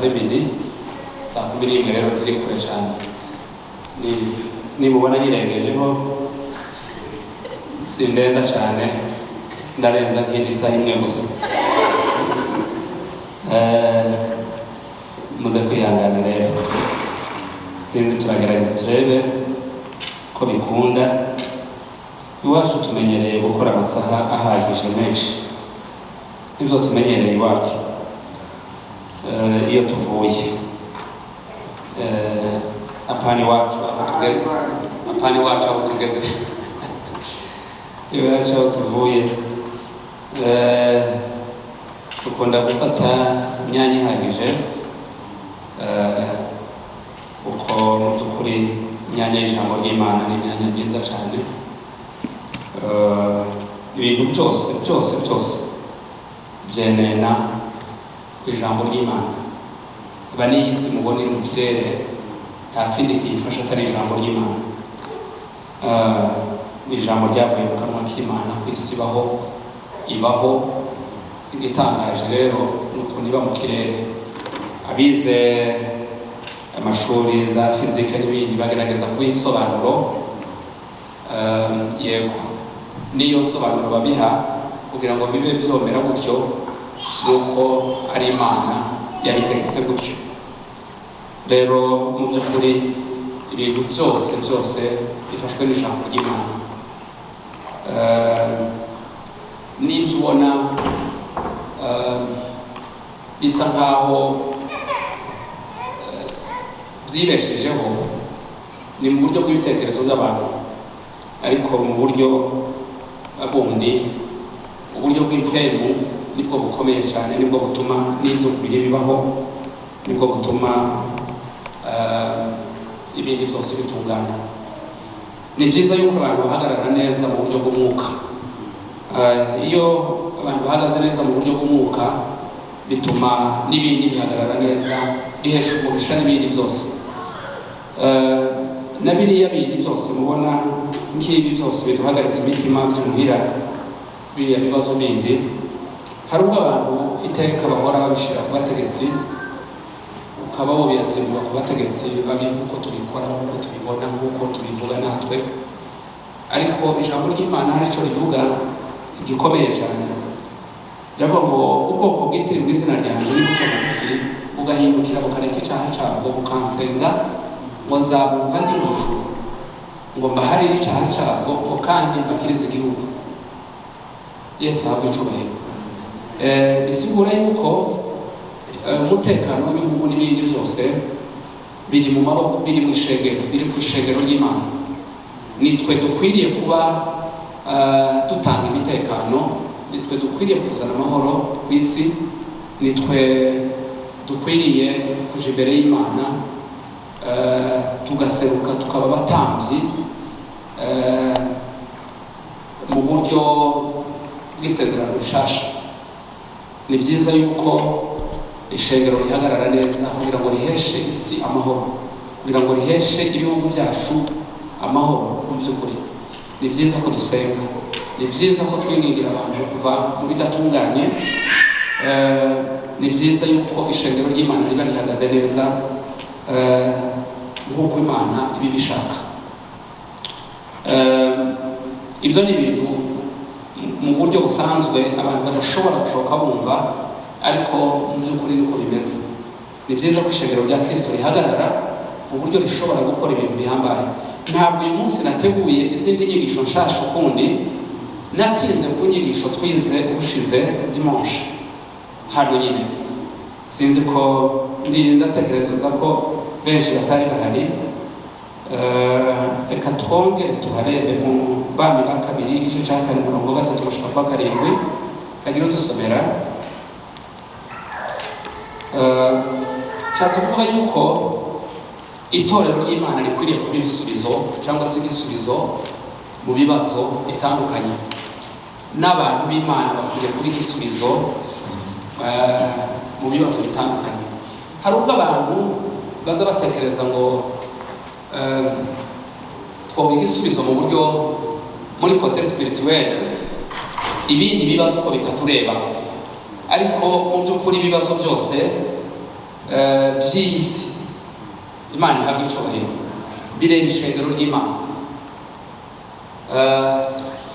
Midi saa 11 rero ntiri kure cyane. Nimubona nyirengejeho, sindenza cyane, ndarenza nk'indi saha imwe gusa. Muze kwihangana rero. Sinzi, turagerageza turebe ko bikunda. Iwacu tumenyereye gukora amasaha ahagije menshi, nibyo tumenyereye iwacu. Iyo tuvuye apana iwacu aho tugeze, apana iwacu aho tugeze, iwacu aho tuvuye dukunda gufata imyanya ihagije, kuko mu by'ukuri imyanya y'ijambo ry'Imana ni imyanya myiza cyane. Ibintu byose byose byose byenena ku ijambo ry'Imana. Aba n'iyi si mubona iri mu kirere, nta kindi kiyifasha atari ijambo ry'Imana. Ni ijambo ryavuye mu kanwa k'Imana ku isi ibaho ibaho. Igitangaje rero ni ukuntu iba mu kirere. Abize amashuri za fizike n'ibindi bagerageza kubiha insobanuro. Yego, n'iyo nsobanuro babiha kugira ngo bibe byomera gutyo, nuko ari Imana yabitegetse gutyo. Rero mu by'ukuri ibintu byose byose bifashwe n'ijambo ry'Imana. N'ibyo ubona bisa nkaho byibeshejeho, ni mu buryo bw'ibitekerezo by'abantu, ariko mu buryo bundi, uburyo bw'impemu, nibwo bukomeye cyane, nibwo butuma n'ibyo biri bibaho, nibwo butuma ibindi byose bitungana. Ni byiza yuko abantu bahagarara neza mu buryo bw'umwuka. Iyo abantu bahagaze neza mu buryo bw'umwuka, bituma n'ibindi bihagarara neza, bihesha umugisha n'ibindi byose. Na biriya bindi byose mubona nk'ibi byose biduhagaritse imitima by'umuhira, biriya bibazo bindi, hari ubwo abantu iteka bahora babishyira ku bategetsi, ukaba wobiyatirwa ku bategetsi babi, nk'uko tubikora, nk'uko tubibona, nk'uko tubivuga natwe. Ariko ijambo ry'Imana hari icyo rivuga gikomeye cyane. Riravuga ngo ubwoko bwitirirwa izina ryanje nibuca bugufi, bugahindukira, bukareka icyaha cyabwo, bukansenga, ngo nzabumva ndi mu ijuru, ngo mbaharire icyaha cyabwo, ngo kandi mbakirize igihugu. Yesu ahabwe icyubahiro. Bisigura yuko umutekano w'ibihugu n'ibindi byose biri mu maboko, biri mu ishengero, biri ku ishengero ry'Imana. Nitwe dukwiriye kuba dutanga imitekano, nitwe dukwiriye kuzana amahoro ku isi, nitwe dukwiriye kuja imbere y'Imana, tugaseruka, tukaba abatambyi mu buryo bw'isezerano rishasha. Ni byiza yuko ishengero rihagarara neza kugira ngo riheshe isi amahoro, kugira ngo riheshe ibihugu byacu amahoro. Mu by'ukuri ni byiza ko dusenga, ni byiza ko twingingira abantu kuva mu bidatunganye. Ni byiza yuko ishengero ry'Imana riba rihagaze neza nk'uko Imana iba ibishaka. Ibyo ni ibintu mu buryo busanzwe abantu badashobora gushoka bumva, ariko mu by'ukuri niko bimeze. Ni byiza ko ishengero rya Kirisito rihagarara mu buryo rishobora gukora ibintu bihambaye. Ntabwo uyu munsi nateguye izindi nyigisho nshasha ukundi, natinze ku nyigisho twize ushize dimanche hano nyine. Sinzi ko ndi ndatekereza ko benshi batari bahari. Reka twongere tuharebe mu Bami ba Kabiri, igice cya 4, umurongo wa 3 gushika kwa 7. Kagira udusomera. Nshatse kuvuga yuko itorero ry'Imana rikwiriye kuba ibisubizo cyangwa se igisubizo mu bibazo bitandukanye, n'abantu b'Imana bakwiriye kuba igisubizo mu bibazo bitandukanye. Hari ubwo abantu baza batekereza ngo twoba igisubizo mu buryo muri côté spirituel, ibindi bibazo ko bitatureba, ariko mu by'ukuri ibibazo byose By'iyi si, Imana ihabwa icubahiro, bireba ishengero ry'Imana.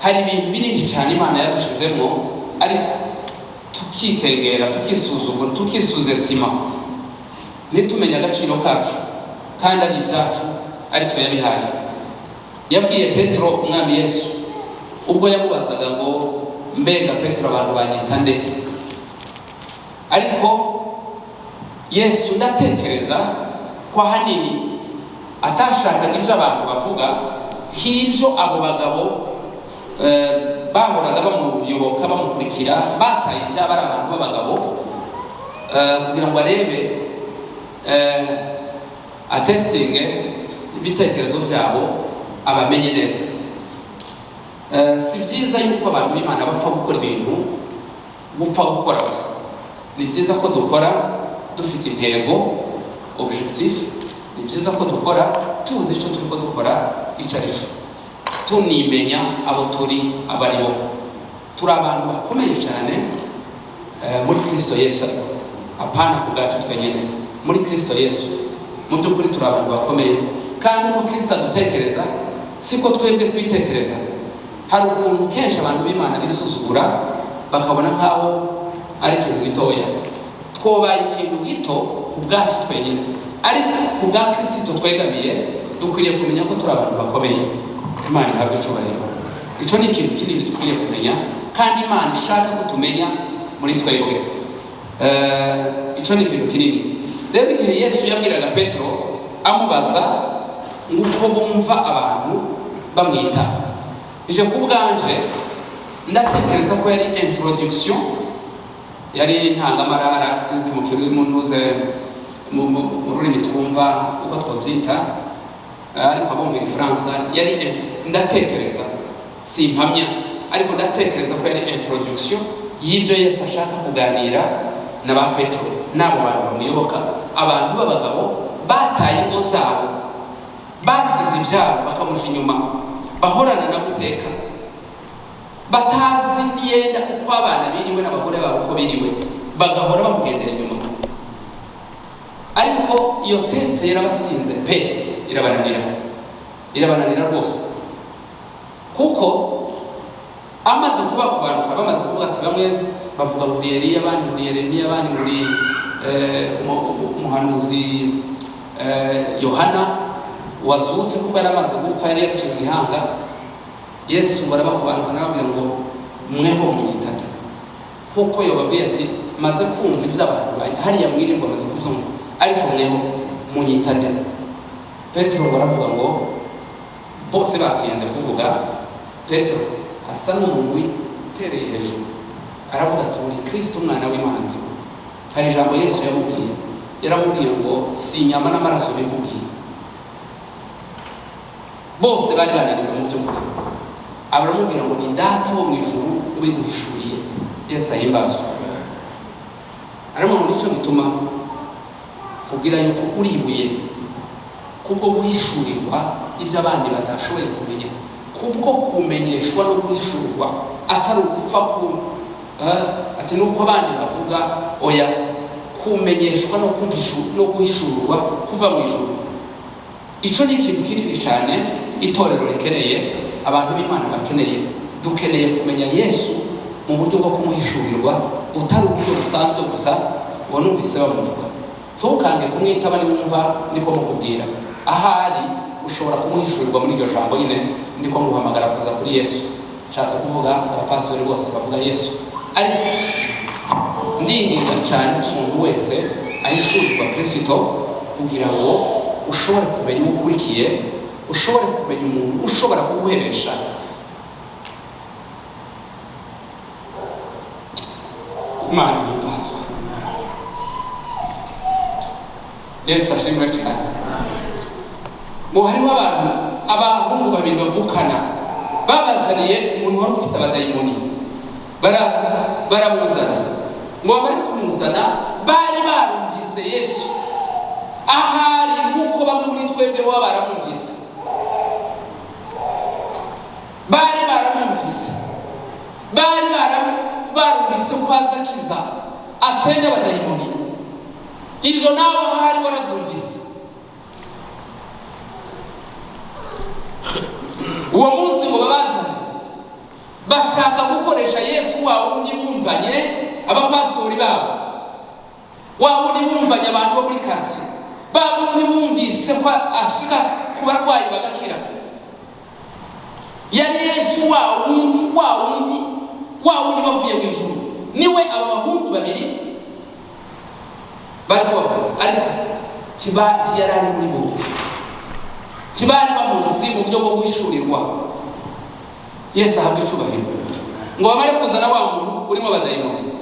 Hari ibintu binini cyane Imana yadushizemo, ariko tukikengera, tukisuzugura, tukisous-estima, ntitumenye agaciro kacu kandi ari ibyacu, ari twe yabihaye. Yabwiye Petero, Umwami Yesu, ubwo yamubazaga ngo: "Mbega Petero, abantu banyita nde?" Ariko Yesu, ndatekereza ko ahanini atashakaga ibyo abantu bavuga, nk'ibyo abo bagabo bahoraga bamuyoboka, bamukurikira, bataye ibyaba ari abantu b'abagabo, kugira ngo arebe, atestinge ibitekerezo byabo, abamenye neza. Si byiza yuko abantu b'Imana bapfa gukora ibintu gupfa gukora gusa. Ni byiza ko dukora dufite intego, objectif. Ni byiza ko dukora tuzi icyo turi ko dukora icyo ari cyo, tunimenya abo turi, abo ari bo. Turi abantu bakomeye cyane muri Kristo Yesu, ariko apana ku bwacu twenyine, muri Kristo Yesu. Mu by'ukuri turi abantu bakomeye, kandi uko Kristo adutekereza siko twebwe twitekereza. Hari ukuntu kenshi abantu b'Imana bisuzugura, bakabona nk'aho ari ikintu gitoya. Twobaye ikintu gito ku bwacu twenyine, ariko ku bwa Kristo twegamiye, dukwiriye kumenya ko turi abantu bakomeye. Imana ihabwa icubahiro. Icyo ni ikintu kinini dukwiriye kumenya, kandi Imana ishaka ko tumenya muri twebwe. Icyo ni ikintu kinini. Rero igihe Yesu yabwiraga Petero, amubaza ngo uko bumva abantu bamwita, ije ku bwanje ndatekereza ko yari introduction, yari intangamarara, sinzi mu kirimi, mu ntuze, mu rurimi twumva uko twabyita, ariko abumva Igifaransa, yari ndatekereza, simpamya, ariko ndatekereza ko yari introduction y'ibyo Yesu ashaka kuganira na ba Petero n'abo bantu bamuyoboka, abantu b'abagabo bataye ingo zabo, basize ibyabo, bakamuja inyuma, bahorana na guteka, batazi imyenda uko abana biriwe n'abagore babo uko biriwe, bagahora bamugendera inyuma. Ariko iyo test yarabatsinze pe, irabananira, irabananira rwose, kuko amaze kubakubanuka, bamaze kuvuga ati bamwe bavuga ngo uri Eliya, abandi ngo uri Yeremiya, abandi ngo uri umuhanuzi Yohana wazutse, kuko yari amaze gupfa, yari yaciwe igihanga. Yesu ngo arabakubanuka, arababwira ngo: "Mweho munyitane?" Nkuko yababwiye ati: "Maze kumva ibyo abantu banjye hariya mwirirwa, maze kubyumva, ariko mweho munyitane?" Petero ngo aravuga ngo, bose batinze kuvuga, Petero asa n'umuntu witereye hejuru, aravuga ati: "Uri Kristo, umwana w'Imana nzima." Hari ijambo Yesu yamubwiye, yaramubwiye ngo: "Si inyama n'amaraso bikubwiye." Bose bari bananiwe mu by'ukuri, abaramubwira ngo: "Ni Data wo mu ijuru ubiguhishuriye." Yesu ahimbazwe. Aramubwira ngo: "Nicyo gituma kubwira yuko uri ibuye, kubwo guhishurirwa ibyo abandi batashoboye kumenya, kubwo kumenyeshwa no guhishurwa, atari ugupfa ku ati nuko abandi bavuga, oya, kumenyeshwa no guhishurwa kuva mu ijuru." Icyo ni ikintu kinini cyane itorero rikeneye, abantu b'Imana bakeneye. Dukeneye kumenya Yesu mu buryo bwo kumuhishurirwa, butari uburyo busanzwe gusa ngo numvise bamuvuga. Ntukange kumwitaba niwumva niko mukubwira. Ahari ushobora kumuhishurirwa muri iryo jambo nyine, ndiko nguhamagara kuza kuri Yesu. Nshatse kuvuga abapasitori bose bavuga Yesu, ariko ndinginga cyane ko umuntu wese ahishurirwa Kirisito, kugira ngo ushobore kumenya uwo ukurikiye, ushobore kumenya umuntu ushobora kuguhebesha. Imana ihimbazwe. Yesu ashimwe cyane. Ngo hariho abantu, abahungu babiri bavukana, babazaniye umuntu wari ufite abadayimoni, baramuzana. Ngo bamare kumuzana, bari barumvise Yesu ahari, nk'uko bamwe muri twebwe baba baramwumvise, bari baramwumvise, bari barumvise ko aza akiza, asenya abadayimoni. Ibyo nawe ahari warabyumvise. Uwo munsi ngo babazane, bashaka gukoresha Yesu wa wundi bumvanye abapastori babo, wa wundi bumvanye abantu bo muri quartier, ba wundi bumvise ko ashika ku barwayi bagakira. Yari Yesu wa wundi, wa wundi, wa wundi wavuye mu ijuru. Niwe aba bahungu babiri bari kubavuga, ariko ntiyari ari muri bo, ntibari bamuzi mu buryo bwo guhishurirwa. Yesu ahabwe icubahiro. Ngo bamare kuzana wa muntu urimo abadayimoni,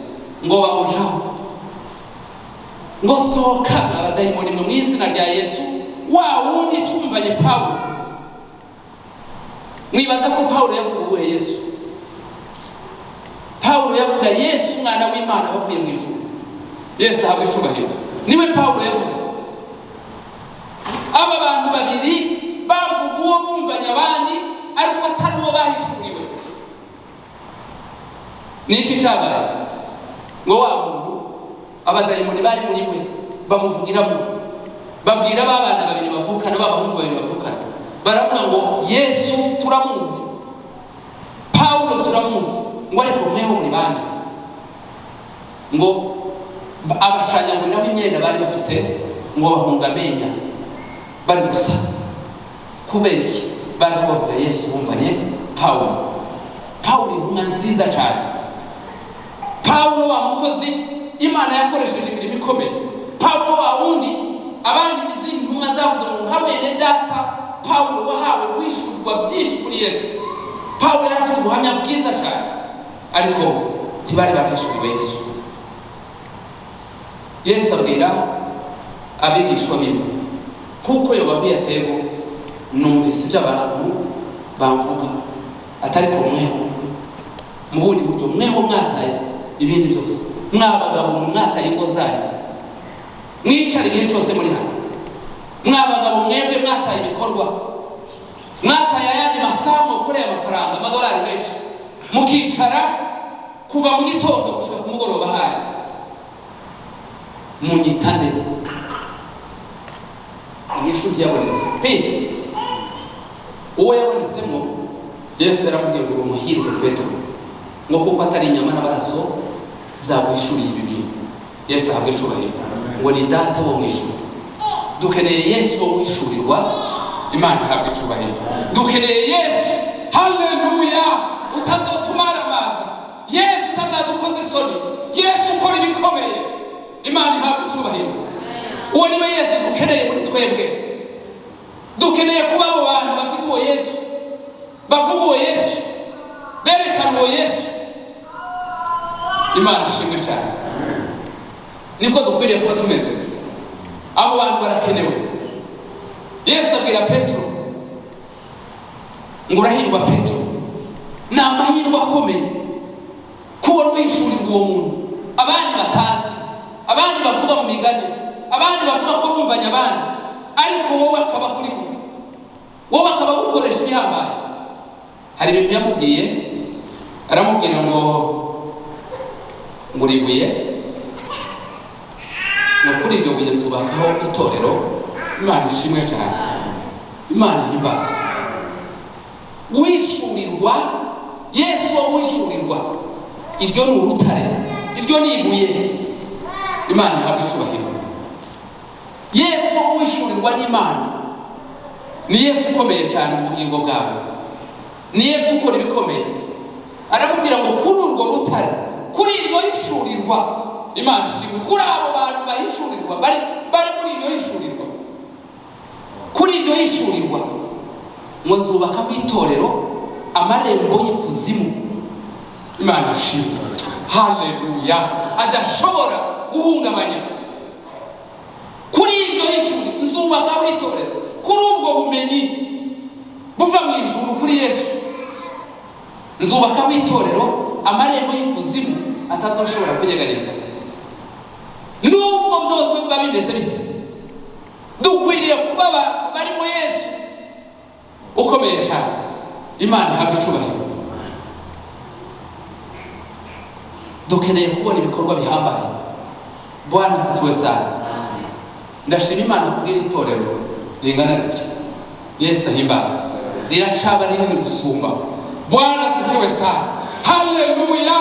ngo bamujaho, ngo sohoka abadayimoni mwe mu izina rya Yesu, wa wundi twumvanye Pawulo. Mwibaza ko Pawulo yavuga uwuhe Yesu? Pawulo yavuga Yesu umwana w'Imana wavuye mu ijuru. Yesu ahabwe icubahiro. Niwe Pawulo yavuga. Aba bantu babiri bavuga uwo bumvanye abandi, ariko atari uwo bahishuriwe. Niki cyabaye? Ngo wa muntu abadayimoni bari muri we bamuvugiramo, babwira ba bana babiri bavukana, b'abahungu babiri bavukana, baravuga ngo Yesu turamuzi, Pawulo turamuzi, ngo ariko mweho muri bande? Ngo abashanyaguriraho imyenda bari bafite, ngo bahunga amenya bari gusa. Kubera iki? Bari kubavuga Yesu bumvanye Pawulo. Pawulo intumwa nziza cyane, Pawulo wa mukozi Imana yakoresheje imirimo ikomeye, Pawulo wa wundi abandi izindi ntumwa zavuze ngo nka mwene data Pawulo wahawe guhishurwa byinshi kuri Yesu. Pawulo yari afite ubuhamya bwiza cyane, ariko ntibari barahishuriwe Yesu. Yesu abwira abigishwa biwe, kuko yobabwiye atego, numvise ibyo abantu bamvuga, atari ko mweho mu bundi buryo, mweho mwataye ibindi byose, mwabagabo mwataye ingo zanyu, mwicara igihe cyose muri hano, mwabagabo mwebwe mwataye ibikorwa, mwataye ayandi masaha mukoreye amafaranga amadolari menshi, mukicara kuva mu gitondo gushika ku mugoroba hari munyitane. Inyishu ntiyabonetse pe. Uwo yabonetsemo Yesu yaramubwiye ngo umuhirwe Petero, ngo kuko atari inyama n'amaraso byaguhishuriye ibi bintu. Yesu ahabwe icubahiro. Ngo ni data wo mu ijuru. Dukeneye Yesu wo guhishurirwa. Imana ihabwe icubahiro. Dukeneye Yesu, haleluya, utazotumaramaza, Yesu utazadukoza isoni, Yesu ukora ibikomeye. Imana ihabwe icubahiro. Uwo niwe Yesu dukeneye muri twebwe. Dukeneye kuba abo bantu bafite uwo Yesu, bavuga uwo Yesu, berekana uwo Yesu. Imana ishimwe cyane. Niko dukwiriye kuba tumeze. Abo bantu barakenewe. Yesu abwira Petero ngo urahirwa Petero. Ni amahirwe akomeye kubona uhishurirwa uwo muntu abandi batazi, abandi bavuga mu migani, abandi bavuga ko bumvanye abandi, ariko wowe akaba kuri bo, wowe akaba gukoresha ibihambaye. Hari ibintu yamubwiye, aramubwira ngo nguribuye, ngo kuri iryo buye nzubakaho itorero. Imana ishimwe cyane, Imana ihimbazwe. Guhishurirwa Yesu wo guhishurirwa, iryo ni urutare, iryo ni ibuye. Imana ihabwe icubahiro. Yesu wo guhishurirwa n'Imana ni Yesu ukomeye cyane mu bugingo bwawe, ni Yesu ukora ibikomeye. Aramubwira ngo kuri urwo rutare, kuri iryo hishurirwa, Imana ishimwe, kuri abo bantu bahishurirwa, bari muri iryo hishurirwa, kuri iryo hishurirwa, ngo nzubakaho itorero, amarembo y'ikuzimu, Imana ishimwe, haleluya, adashobora guhungabanya. Kuri iryo hishurirwa nzubakaho itorero, kuri ubwo bumenyi buva mu ijuru kuri Yesu, nzubakaho itorero, amarembo y'ikuzimu atazoshobora kunyeganyeza. Nubwo byose biba bimeze bite, dukwiriye kuba bari mu Yesu ukomeye cyane. Imana ihabwe icubahiro. Dukeneye kubona ibikorwa bihambaye. Bwana asifiwe sana. Ndashima Imana kubwira itorero ringana ritya. Yesu ahimbazwe. Riracaba rinini gusumba. Bwana asifiwe sana. Haleluya.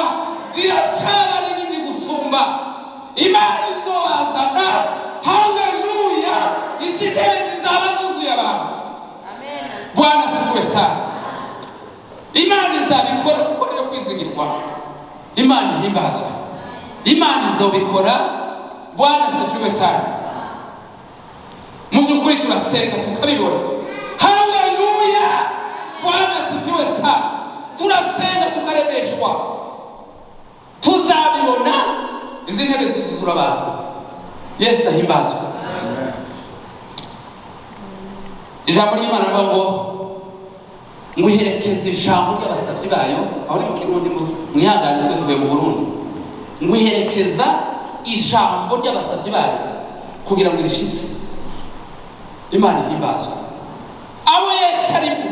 Riracaba rinini gusumba. Imana izobazana. Haleluya. Izi ntebe zizaba zuzuye abantu. Bwana asifiwe sana. Imana izabikora kuko niyo kwizigirwa. Imana ihimbazwe. Imana izobikora. Bwana asifiwe sana. Mu by'ukuri turasenga tukabibona. Haleluya. Bwana asifiwe sana. Turasenga tukaremeshwa, tuzabibona. Izi ntebe zuzura abantu. Yesu ahimbazwe. Ijambo ry'Imana rivuga ngo iherekeze ijambo ry'abasabyi bayo. Aho ni mu Kirundi, mwihangane, twe tuvuye mu Burundi. Ngo iherekeza ijambo ry'abasabyi bayo kugira ngo irishitse. Imana ihimbazwe. Abo Yesu arimo.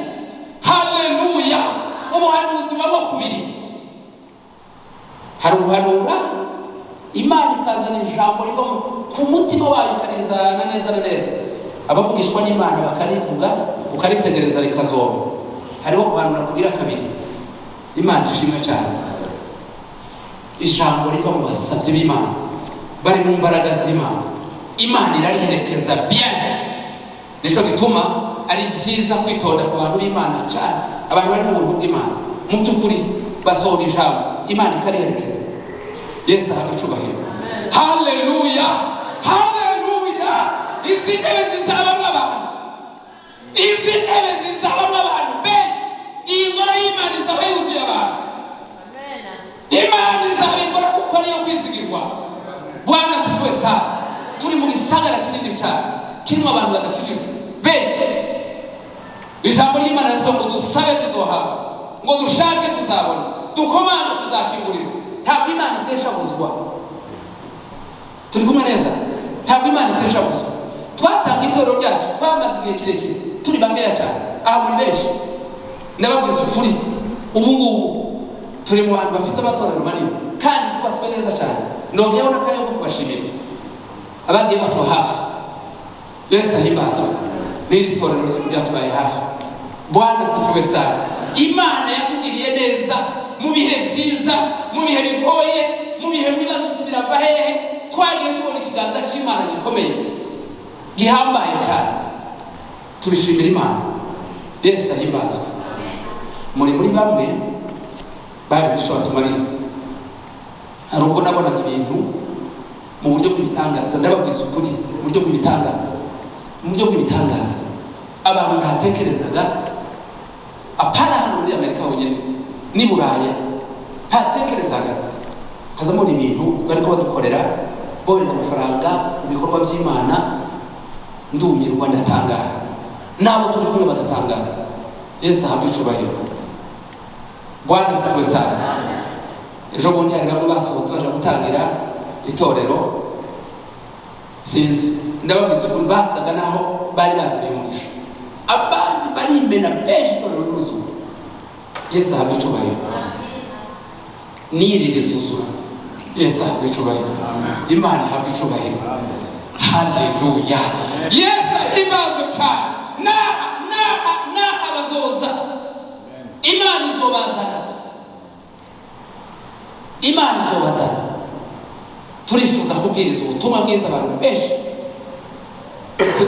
Haleluya. Ubuhanuzi bubamo kubiri. Hari ubuhanura Imana ikazana ijambo riva ku mutima wayo, ikarizana neza na neza, abavugishwa n'Imana bakarivuga, ukaritegereza rikazoba. Hariho guhanura kugira kabiri. Imana ishimwe cyane. Ijambo riva mu basabyi b'Imana bari mu mbaraga z'Imana, Imana irariherekeza bien. Nicyo gituma ari byiza kwitonda ku bantu b'Imana cyane. Abantu bari mu buntu bw'Imana, mu by'ukuri basohora ijambo, Imana ikariherekeza. Yesu ahabwe icubahiro. Haleluya, haleluya. Izi ntebe zizabamo abantu. Izi ntebe zizabamo abantu benshi. Iyi ngoro y'Imana izaba yuzuye abantu. Imana izabikora kuko ariyo kwizigirwa. Bwana asifiwe sana. Turi mu gisagara kinini cyane kirimo abantu badakijijwe benshi. Ijambo ry'Imana rivuga ngo dusabe tuzohabwa, ngo dushake tuzabona, dukomane tuzakingurirwa. Ntabwo Imana iteshabuzwa. Turi kumwe neza? Ntabwo Imana iteshabuzwa. Twatanga itorero ryacu, twamaze igihe kirekire turi bakeya cyane. Aha muri benshi. Ndababwiza ukuri, ubu ngubu turi mu bantu bafite amatorero manini kandi yubatswe neza cyane. Nongeyeho n'akanya ko kubashimira abagiye batuba hafi. Yesu ahimbazwe. N'iri torero ryatubaye hafi. Bwana asifiwe sana. Imana yatugiriye neza mu bihe byiza, mu bihe bigoye, mu bihe bibazo birava hehe. Twagiye tubona ikiganza cy'Imana gikomeye, gihambaye cyane. Tubishimira Imana. Yesu ahimbazwe. Muri bamwe bari icyo batumarira. Hari ubwo nabonaga ibintu mu buryo bw'ibitangaza. Ndababwiza ukuri, mu buryo bw'ibitangaza, mu buryo bw'ibitangaza abantu ntatekerezaga. Apana hano muri Amerika honyine, n'i Buraya ntatekerezaga. Haza mbona ibintu bariko badukorera, bohereza amafaranga mu bikorwa by'Imana. Ndumirwa, ndatangara, n'abo turi kumwe bagatangara. Yesu ahabwe icubahiro. Bwana asifiwe sana. Ejo bundi hari bamwe basohotse baje gutangira itorero. Sinzi, ndababwiza ukuri, basaga naho bari bazi umugisha. Abandi barimena benshi, itorero riruzura. Yesu ahabwe icubahiro. N'iri rizuzura. Yesu ahabwe icubahiro. Imana ihabwe icubahiro. Haleluya. Yesu ahimbazwe cyane. Naha, naha, naha bazoza. Imana izobazana. Imana izobazana. Turifuza kubwiriza ubutumwa bwiza abantu benshi.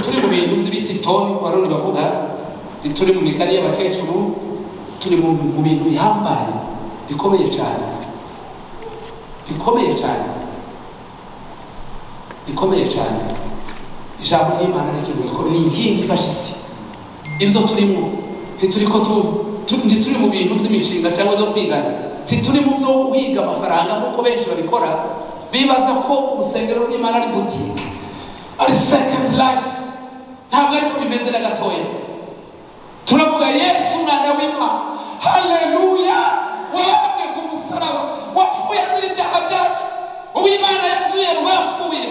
Turi mu bintu by'ibiti toni ku Barundi bavuga, turi mu migani y'abakecuru, turi mu bintu bihambaye bikomeye cyane, bikomeye cyane, bikomeye cyane. Ijambo ry'Imana ni ikintu gikomeye, ni inkingi ifashe isi. Ibyo turimo, ntituri mu bintu by'imishinga cyangwa byo kwigana, ntituri mu byo guhiga amafaranga nk'uko benshi babikora, bibaza ko urusengero rw'Imana ari boutique, ari second life. Ntabwo ariko bimeze na gatoya. Turavuga Yesu umwana w'Imana. Haleluya. Wabambwe ku musaraba, wapfuye azira ibyaha byacu. Uw'Imana yazuye mu bapfuye.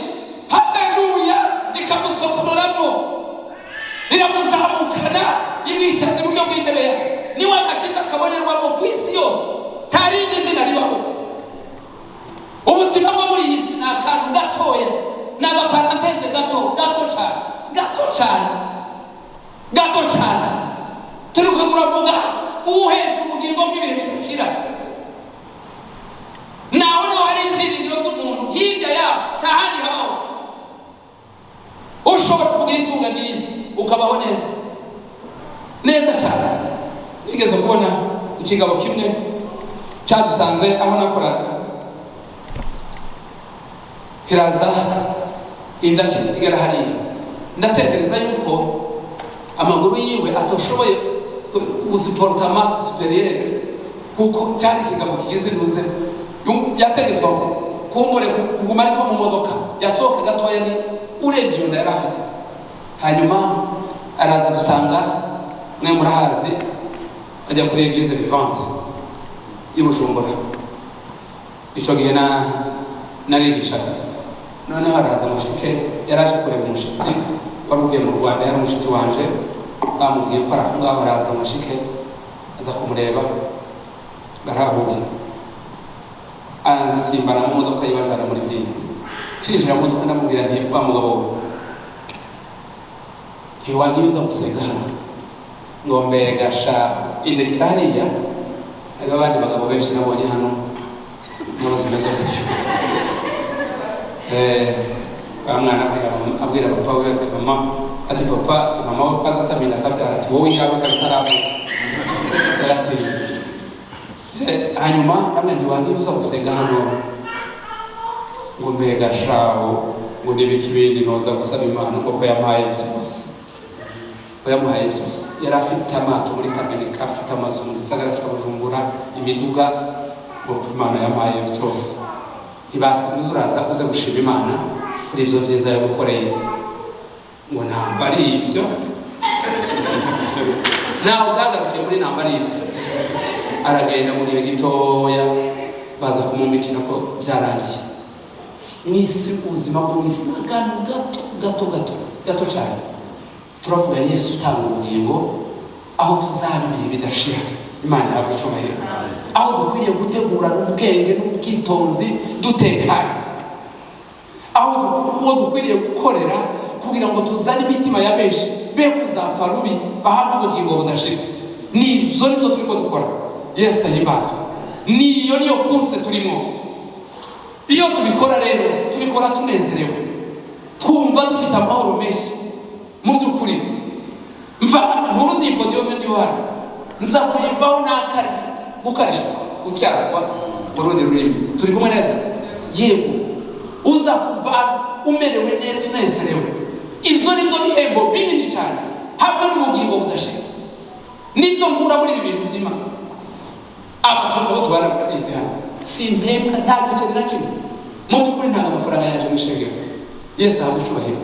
Haleluya. Ikamusokororamo, iramuzamukana, imwicaza iburyo bw'intebe yawe. Niwe agakiza kabonerwamo ku isi yose, nta rindi zina ribaho. Ubuzima bwo muri iyi si ni akantu gatoya. Ni agaparenthèse gato gato cyane, gato cyane, gato cyane. Turiko turavuga uhesha ubugingo bw'ibihe bidashira. Naho niho hari ibyiringiro by'umuntu, hirya yaho nta handi habaho. Ushobora kugira itunga ryiza, ukabaho neza neza cyane. Nigeze kubona ikigabo kimwe cyadusanze aho nakoraga, kiraza, inda igera hariya. Ndatekereza yuko amaguru yiwe atoshoboye gusupporta masse supérieure, kuko cyari ikigabo kigize intuze, yategerezwa kumbure kuguma ariko mu modoka yasohoka gatoya, ni urebye iyo nda yari afite. Hanyuma araza dusanga, mwe murahazi, ajya kuri Église Vivante i Bujumbura. Icyo gihe na narigishaga. Noneho araza amushike, yaraje kureba umushitsi wari uvuye mu Rwanda, yari umushitsi wanje, bamubwiye ko ari aho ngaho. Araza amushike, aza kumureba, barahahurira, ansimbana mu modoka yibajana muri ville. Cinjira mu modoka, ndamubwira nti: "Wa mugabo we, ntiwagiye uza gusenga hano?" Ngo: "Mbega sha, indekera hariya, hariho abandi bagabo benshi nabonye hano nabo zimeze gutyo." Wa mwana abwira papa we ati: "Mama," ati "papa," ati "mama we kwaza asamira akabyara," ati "wowe iyawe ikaba itaravuka, yaratinze." Hanyuma namwe ntiwagiye uza gusenga hano? Ngo: "Mbega shaho," ngo "nibiki ibindi noza gusaba Imana kuko yampaye byose?" Ko yamuhaye byose. Yari afite amato muri Tanganyika, afite amazu mu gisagara cya Bujumbura, imiduga. Ngo Imana yamuhaye byose, ntibasi uraza uze gushima Imana kuri ibyo byiza yagukoreye? Ngo ntabwo ari ibyo. Ntaho byagarukiye muri ntabwo ari ibyo. Aragenda, mu gihe gitoya baza kumumbikira ko byarangiye. Mu isi, ubuzima bwo mu isi ni akantu gato gato gato gato cyane. Turavuga Yesu utanga ubugingo, aho tuzaba ibihe bidashira. Imana ihabwa icyubahiro. Aho dukwiriye gutegurana ubwenge n'ubwitonzi, dutekanye, aho uwo dukwiriye gukorera kugira ngo tuzane imitima ya benshi be kuzapfa rubi, bahabwe ubugingo budashira. Ni ibyo nibyo turi ko dukora. Yesu ahimbazwe. Niyo niyo course turimo. Iyo tubikora rero, tubikora tunezerewe, twumva dufite amahoro menshi. Mu by'ukuri, mva nturuzi iyi podium ndi hano, nza kuyivaho nakare gukarishwa, gutyazwa mu rundi rurimi. Turi kumwe neza? Yego. Uza kuva umerewe neza, unezerewe. Ibyo ni byo bihembo binini cyane hamwe n'ubugingo budashira. Nibyo nkura muri ibi bintu by'Imana. Abatungo bo tubana barabizi hano, simpembwa, nta giceri na kimwe. Mu by'ukuri ntabwo amafaranga yaje mu ishengero. Yesu ahabwa icyubahiro.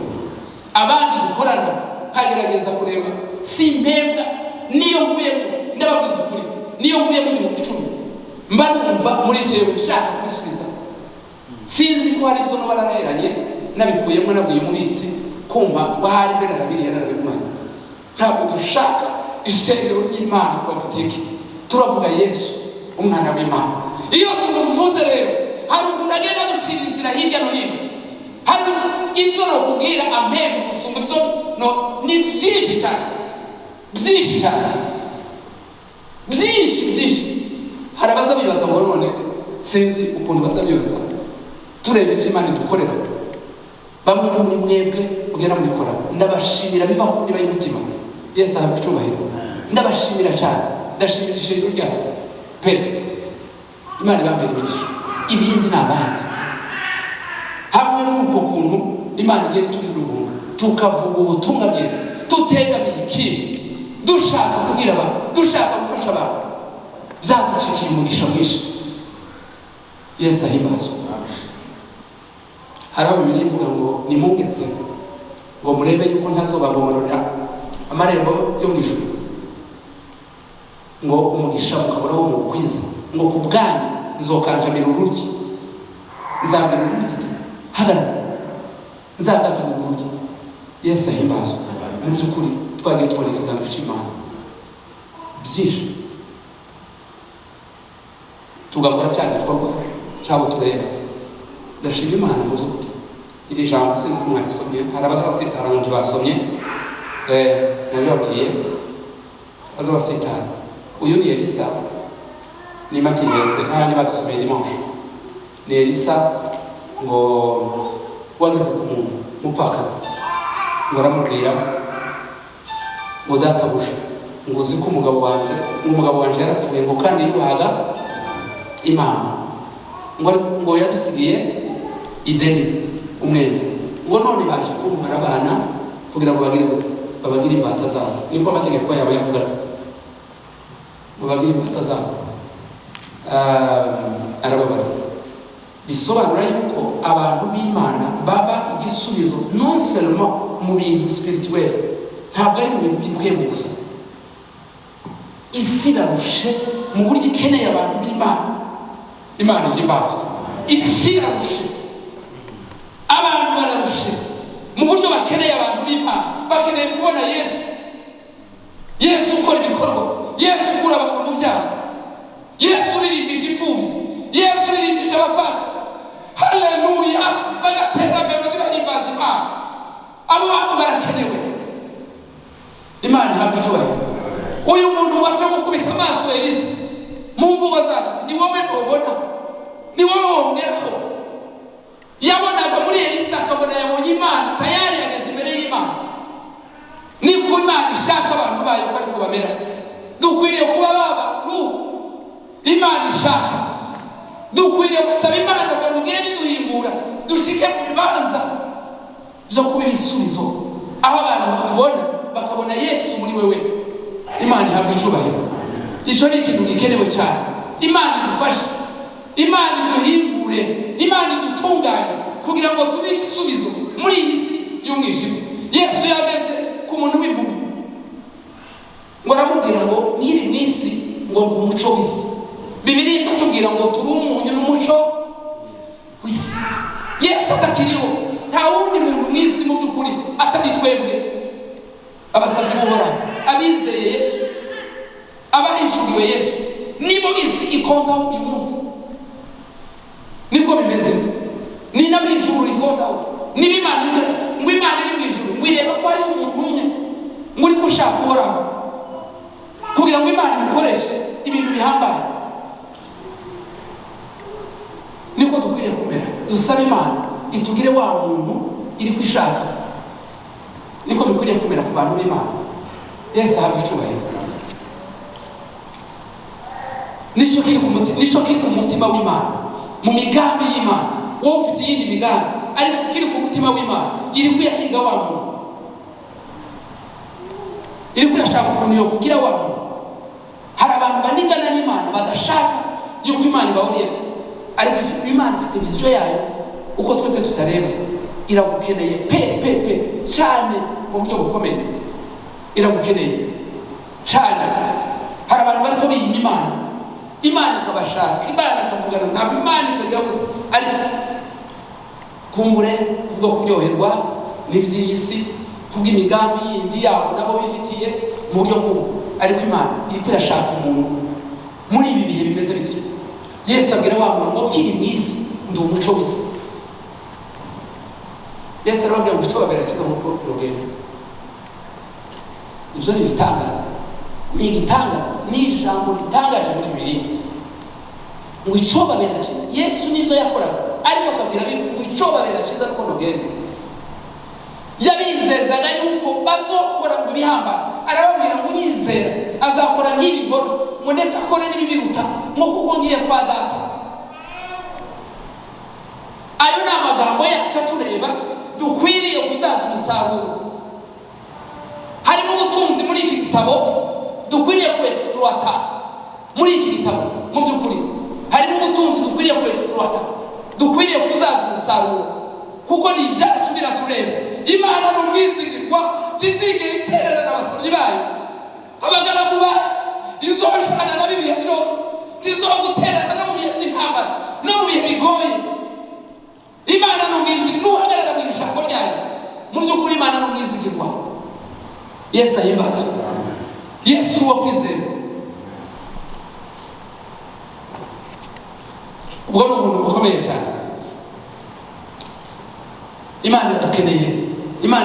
Abandi dukorana nkagerageza kureba, simpembwa. Niyo nkuyemo, ndababwiza ukuri, niyo nkuyemo 10,000, mba numva muri jewe nshaka kubisubiza. Sinzi ko hari ibyo noba naraheranye nabikuyemo, nabwiye umubitsi kumva ngo ahari mbere narabiriye, narabigumanye. Ntabwo dushaka ishengero ry'Imana kuba butike. Turavuga Yesu, umwana w'Imana. Iyo tumuvuze rero, hari ukuntu agenda aducira inzira hirya no hino. Hari ibyo nokubwira ampembe gusumba ibyo no, ni byinshi cyane, byinshi cyane, byinshi byinshi. Hari abaza bibaza ngo none, sinzi ukuntu baza bibaza, tureba ibyo Imana idukorera. Bamwe muri mwebwe mugenda mubikora, ndabashimira biva ku ndiba y'umutima. Yesu ahabwa icyubahiro. Ndabashimira cyane, ndashimira ishingiro ryayo pe. Imana ibambere imigisha. Ibindi ni abandi. Hamwe n'ubwo kuntu Imana igenda itugirira ubuntu, tukavuga ubutumwa bwiza tutegamiye ikindi, dushaka kubwira abantu, dushaka gufasha abantu, byaducikiye umugisha mwinshi. Yesu ahimbazwe. Hari aho Bibiliya ivuga ngo: "Nimungeze ngo murebe yuko ntazobagomororera amarembo yo mu ijuru, ngo umugisha mukabura wo mu bukwiza, ngo ku bwanyu nzokankamira ururyi, nzabwira ururyi iti: hagarara, nzakankamira ururyi." Yesu ahimbazwe. Mu by'ukuri twagiye tubona ikiganza cy'Imana byinshi, tugakora cya gikorwa cyabo tureba. Ndashima Imana mu by'ukuri. Iri jambo sinzi ko mwarisomye, hari abaza basitara ngo ntibasomye. Nabibabwiye baza basitara. Uyu ni Elisa, niba ntihenze nk'ahandi badusomeye dimanche. Ni Elisa ngo wageze ku muntu mupfakazi, ngo aramubwira ngo: "Databuja, ngo uzi ko umugabo wanje, ngo umugabo wanje yarapfuye, ngo kandi yubahaga Imana, ngo ngo yadusigiye ideni, umwenda, ngo none baje kuntwara abana kugira ngo bagire gute? Babagire imbata zabo." Niko amategeko yabo yavugaga, ngo bagire imbata zabo. Arababara. Bisobanura yuko abantu b'Imana baba igisubizo non seulement mu bintu spirituel, ntabwo ari mu bintu by'impwemu gusa. Isi irarushe mu buryo ikeneye abantu b'Imana. Imana ihimbazwe. Isi irarushe, abantu bararushe mu buryo bakeneye abantu b'Imana. Bakeneye kubona Yesu, Yesu ukora ibikorwa, Yesu ukura abantu mu byaha, Yesu uririmbisha imfubyi, Yesu uririmbisha abapfakazi. Haleluya! Bagatera melodi bahimbaza Imana. Abo bantu barakenewe. Imana ihabwa icyubahiro. Uyu muntu ngo apfe gukubita amaso Elisa, mu mvugo zacu ati: "Ni wowe ntubona, ni wowe wongeraho." Yabonaga muri Elisa, akabona yabonye Imana, tayari yageze imbere y'Imana. Niko Imana ishaka abantu bayo ko ariko bamera. Dukwiriye kuba ba bantu Imana ishaka. Dukwiriye gusaba Imana kugira ngo igende iduhimbura, dushike mu bibanza byo kuba ibisubizo, aho abantu bakubona bakabona Yesu muri wewe. Imana ihabwa icubahiro. Icyo ni ikintu gikenewe cyane. Imana idufashe, Imana iduhingure, Imana idutunganye kugira ngo tube igisubizo muri iyi si y'umwijima. Yesu yageze ku muntu w'impumyi, ngo aramubwira ngo: "Nkiri mu isi, ngo ndi umuco w'isi." Bibiliya ikatubwira ngo turi umunyu n'umuco w'isi. Yesu atakiriho, nta wundi muntu mu isi mu by'ukuri atari twebwe abasabyi b'Uhoraho, abizeye Yesu, abahishuriwe Yesu, nibo isi ikontaho uyu munsi. Niko bimeze, ni nabo ijuru rikontaho. Niba Imana iri, ngo Imana iri mu ijuru, ngo ireba ko hariho umuntu umwe ngo uri gushaka Uhoraho kugira ngo Imana imukoreshe ibintu bihambaye. Niko dukwiriye kumera. Dusaba Imana itugire wa muntu iri kwishaka. Niko bikwiriye kumera ku bantu b'Imana. Yesu ahabwa icubahiro. Nicyo kiri ku mutima, nicyo kiri ku mutima w'Imana, mu migambi y'Imana. Wowe ufite iyindi migambi, ariko kiri ku mutima w'Imana, iri kuyahiga wa muntu, iri kuyashaka ukuntu yo kugira wa muntu. Hari abantu banigana n'Imana, badashaka yuko Imana ibahuriye, ariko Imana ifite vision yayo uko twebwe tutareba. Iragukeneye pe pe pe cyane, mu buryo bukomeye iragukeneye cyane. Hari abantu bariko biyima Imana, Imana ikabashaka, Imana ikavugana nabo, Imana ikagira gute, ariko kumbure kubwo kuryoherwa n'iby'iyi si, kubw'imigambi yindi yabo nabo bifitiye mu buryo nk'ubwo. Ariko Imana iriko irashaka umuntu muri ibi bihe bimeze bityo. Yesu abwira wa muntu ngo: "Kiri mu isi, ndi umuco w'isi." Yesu arababwira ngo icyo babera kiza nk'uko rugendo. Ibyo ni ibitangaza, ni igitangaza, ni ijambo ritangaje muri Bibiliya, ngo icyo babera cyiza. Yesu n'ibyo yakoraga, ariko akabwira ngo icyo babera cyiza nuko rugendo. Yabizezaga yuko bazokora ngo ibihambaye. Arababwira ngo: "Unyizera azakora nk'ibi nkora, ngo ndetse akore n'ibibiruta, ngo kuko ngiye kwa Data." Ayo ni amagambo yacu atureba, dukwiriye kubyaza umusaruro. Harimo ubutunzi muri iki gitabo dukwiriye ku exploita. Muri iki gitabo mu by'ukuri harimo ubutunzi dukwiriye ku exploita, dukwiriye kubyaza umusaruro, kuko ni ibyacu, biratureba. Imana ni umwizigirwa, ntizigera itererana abasabyi bayo, abagaragu bayo. Izojana nabo ibihe byose, ntizogutererana no mu bihe by'intambara, no mu bihe bigoye. Imana ni umwizigirwa. Nuhagarara mu ijambo ryayo, mu by'ukuri Imana ni umwizigirwa. Yesu ahimbazwe. Yesu uri uwo kwizerwa. Ubwo ni ubuntu bukomeye cyane. Imana iradukeneye, Imana.